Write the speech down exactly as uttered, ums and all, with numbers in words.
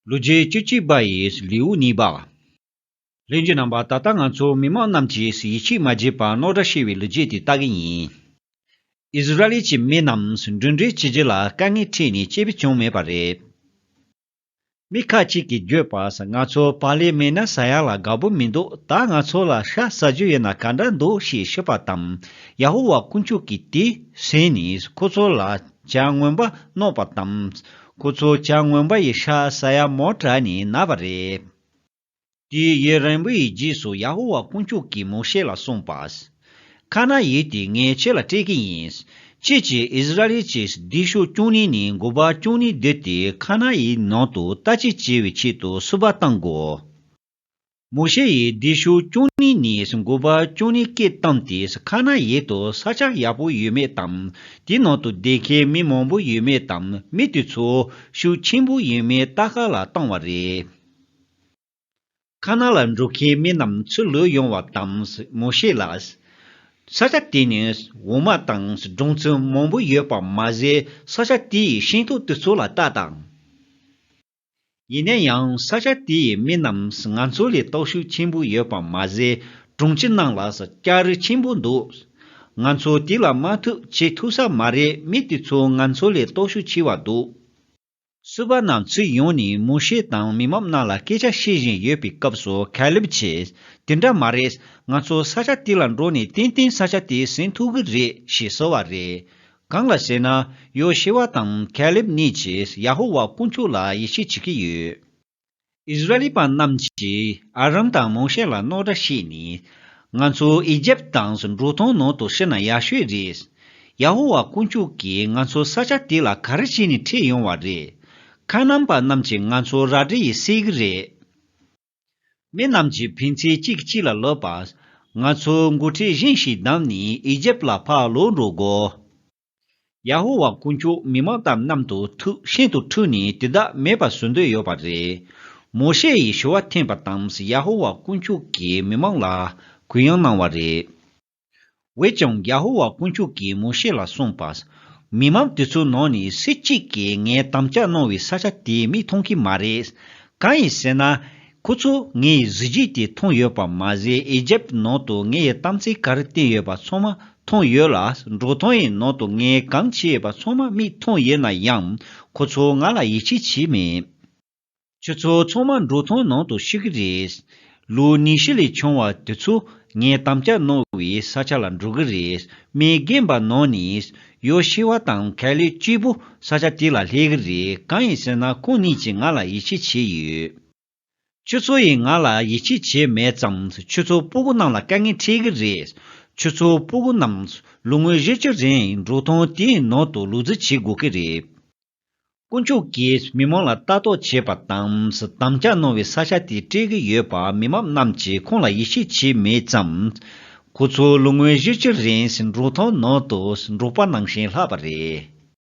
ལོ་རྒྱུས་བཅུ་གཅིག་པ་ཡི་ལེའུ་གཉིས་པ། ལྷན་རྒྱས་རྣམ་པ། ད་ལྟ་ང་ཚོ་མི་མང་རྣམས་ཀྱིས་ཡིད་ཆེས་མ་བྱས་པར་རྣོ་དྲགས་བྱས་པའི་ལོ་རྒྱུས་དེ་ལྟ་གི་ཡིན། ཨིསི་ར་ཨེལ་གྱི་མི་རྣམས་འགྲིམ་འགྲུལ་བྱེད་རྒྱུ་ལ་དཀའ་ངལ་འཕྲད་ནས་སྐྱིད་པོ་བྱུང་མེད་པ་རེད། མི་ཁ་ཅིག་གིས་བརྗོད་པར། ང་ཚོ་པ་ལེ་མེ་ན་ཟ་ཡག་ལ་དགའ་པོ་མི་འདུག་ད་ང་ཚོ་ལ་ཤ་ཟ་རྒྱུ་ཡོད་ན་ག་འདྲ་འདུག་ཞེས་ཞུས་པ་དང་། ཡ་ཧོ་ཝཱ་དཀོན་མཆོག་གིས་དེ་གཟིགས་ནས་ཁོ་ཚོ་ལ་བྱ་རྔོན་པ་གནང་བ་དང་། ཁོ་ཚོ་བྱ་རྔོན་པ་ཡི་ཤ་ཟ་ཡག་མོ་དྲགས་ནས་ན་བ་རེད། དེའི་ཡུན་རིང་པོའི་རྗེས་སུ་ཡ་ཧོ་ཝཱ་དཀོན་མཆོག་གིས་མོ་ཤེ་ལ་གསུངས་པ། ཁ་ན་ཡིག་དེ་ངས་ཁྱེད་ལ་སྤྲད་ཀྱི་ཡིན། ཁྱེད་ཀྱིས་ཨིསི་ར་ཨེལ་གྱི་སྡེ་ཤོག་བཅུ་གཉིས་ནས་འགོ་པ་བཅུ་གཉིས་བསྡུས་ཏེ་ཁ་ན་ཡིག་ནང་དུ་ལྟ་ཅི་བྱེད་པའི་ཆེད་དུ་སུ་པ་བཏང་དགོས། མོ་ཤེ་ཡིས་སྡེ་ཤོག་བཅུ་གཉིས་ནས་འགོ་པ་བཅུ་གཉིས་སྐད་བཏང་སྟེ་ཁ་ན་ཡིག་ཏུ་ས་ཆ་ཡག་པོ་ཡོད་མེད་དང་། དེའི་ནང་དུ་བསྡད་མཁན་མི་མང་པོ་ཡོད་མེད་དང་། མི་དེ་ཚོ་ཤུགས་ཆེན་པོ་ཡོད་མེད་ལྟ་ག་ལ་བཏང་བ་རེད། ཁ་ན་ལ་འགྲོ་མཁན་མི་རྣམས་ཚུར་ལོག་ཡོང་བ་དང་། མོ་ཤེ་ལ། ས་ཆ་དེ་ནི་འོ་མ་དང་སྦྲང་རྩི་མང་པོ་ཡོད་པ་མ་ཟད། ས་ཆ་དེའི་ཤིང་ཏོག་དེ་ཚོ་ལ་ལྟ་དང་། ཡིན་ན་ཡང་ས་ཆ་དེའི་མི་རྣམས་ང་ཚོ་ལས་སྟོབས་ཤུགས་ཆེན་པོ་ཡོད་པ་མ་ཟད། གྲོང་ཁྱེར་ནང་ལ་ལྕགས་རི་ཆེན་པོ་འདུག་ང་ཚོ་དེ་ལ་དམག་འཁྲུག་བྱེད་ཐུབ་ས་མ་རེད། མི་དེ་ཚོ་ང་ཚོ་ལས་སྟོབས་ཤུགས་ཆེ་བ་འདུག་སུ་པ་རྣམས་ཚུར་ཡོང་ནས་མོ་ཤེ་དང་མི་མང་རྣམས་ལ་སྐད་ཆ་བཤད་བཞིན་ཡོད་པའི་སྐབས་སུ། ཁ་ལེབ་ཀྱིས། དེ་འདྲ་མ་རེད། ང་ཚོ་ས་ཆ་དེ་ལ་འགྲོ་ནས་ཏན་ཏན་ས་ཆ་དེ་ཟིན་ཐུབ་ཀྱི་རེད་ཞེས་ཟེར་བ་རེད། གང་ལ་ཟེར་ན། ཡོ་ཤེ་ཝ་དང་ཁ་ལེབ་གཉིས་ཀྱིས་ཡ་ཧོ་ཝཱ་དཀོན་མཆོག་ལ་ཡིད་ཆེས་བྱེད་ཀྱི་ཡོད། ཨིསི་ར་ཨེལ་པ་རྣམས་ཀྱིས་ཨ་རོན་དང་མོ་ཤེ་ལ་རྣོ་དྲགས་བྱས་ནས། ང་ཚོ་ཨི་ཇེབ་དང་འབྲོག་ཐང་ནང་དུ་ཤི་ན་ཡག་ཤོས་རེད། ཡ་ཧོ་ཝཱ་དཀོན་མཆོག་གིས་ང་ཚོ་ས་ཆ་དེ་ལ་ག་རེ་བྱས་ནས་ཁྲིད་ཡོང་བ་རེད། ཁ་ནན་པ་རྣམས་ཀྱིས་ང་ཚོ་རལ་གྲི་ཡིས་བསད་ཀྱི་རེད། མི་རྣམས་ཀྱིས་ཕན་ཚུན་གཅིག་གིས་གཅིག་ལ་ལབ་པ། ང་ཚོ་འགོ་ཁྲིད་གཞན་ཞིག་བདམས་ནས་ཨི་ཇེབ་ལ་ཕར་ལོག་འགྲོ་དགོས། ཡ་ཧོ་ཝཱ་དཀོན་མཆོག་མི་མང་དང་མཉམ་དུ་ཐུག་ཤིན་ཏུ་འཁྲུགས་ནས་དེ་དག་མེད་པར་བཟོ་འདོད་ཡོད་པ་རེད། མོ་ཤེ་ཡིས་ཞུ་བ་འཐེན་པ་དང་། ཡ་ཧོ་ཝཱ་དཀོན་མཆོག་གིས་མི་མང་ལ་གུ་ཡངས་གནང་བ་རེད། འོན་ཀྱང་ཡ་ཧོ་ཝཱ་དཀོན་མཆོག་གིས་མོ་ཤེ་ལ་གསུངས་པ། མི་མང་དེ་ཚོའི་ནང་ནས་སུ་གཅིག་གིས་ངས་དམ་བཅའ་གནང་བའི་ས་ཆ་དེ་མིག་མཐོང་གི་མ་རེད། གང་ཡིན་ཟེར་ན། ཁོ་ཚོས་ངའི་གཟི་བརྗིད་དེ་མཐོང་ཡོད་པ་མ་ཟད། ཨི་ཇེབ་ནང་དུ་ངའི་གཏམ་ཚིག་ག་རེ་བསྟན་ཡོད་པ་ཚང་མ་མཐོང་ཡོད་ལ། འབྲོག་ཐང་ཡི་ནང་དུ་ངས་གང་བྱས་ཡོད་པ་ཚང་མ་མིག་མཐོང་ཡོད་ན་ཡང་། ཁོ་ཚོས་ང་ལ་ཡིད་ཆེས་བྱས་མེད། ཁྱོད་ཚོ་ཚང་མ་འབྲོག་ཐང་ནང་དུ་ཤི་གི་རེད། ལོ་ཉི་ཤུ་ལས་ཆུང་བ་དེ་ཚོ་ངས་དམ་བཅའ་གནང་བའི་ས་ཆ་ལ་འགྲོ་གི་རེད། མི་རྒན་པ་ནང་ནས་ཡོ་ཤེ་ཝ་དང་ཁ་ལེབ་གཅིག་པུ་ས་ཆ་དེ་ལ་སླེབས་གི་རེད། གང་ཡིན་ཟེར་ན། ཁོང་གཉིས་ཀྱིས་ང་ལ་ཡིད་ཆེས་བྱས་ཡོད། ཁྱོད་ཚོ་ཡིས་ང་ལ་ཡིད་ཆེས་བྱས་མེད་ཙང་། ཁྱོད་ཚོ་སྤུ་གུ་རྣམས་ལ་དཀའ་ངལ་འཕྲད་གི་རེད། ཁྱོད་ཚོ་སྤུ་གུ་རྣམས་ལོ་ངོ་བཞི་བཅུ་རིང་འབྲོག་ཐང་དེའི་ནང་དུ་ལུས་རྩལ་བྱེད་དགོས་ཀྱི་རེད། དཀོན་མཆོག་གིས་མི་མང་ལ་ལྟ་རྟོག་བྱས་པ་དང་། དམ་བཅའ་གནང་བའི་ས་ཆ་དེ་སྤྲད་ཀྱི་ཡོད་པ་མི་མང་རྣམས་ཀྱིས་ཁོང་ལ་ཡིད་ཆེས་བྱས་མེད་ཙང་། ཁོ་ཚོ་ལོ་ངོ་བཞི་བཅུ་རིང་འབྲོག་ཐང་ནང་དུ་འབྲོག་པ་ནང་བཞིན་ལྷག་པ་རེད།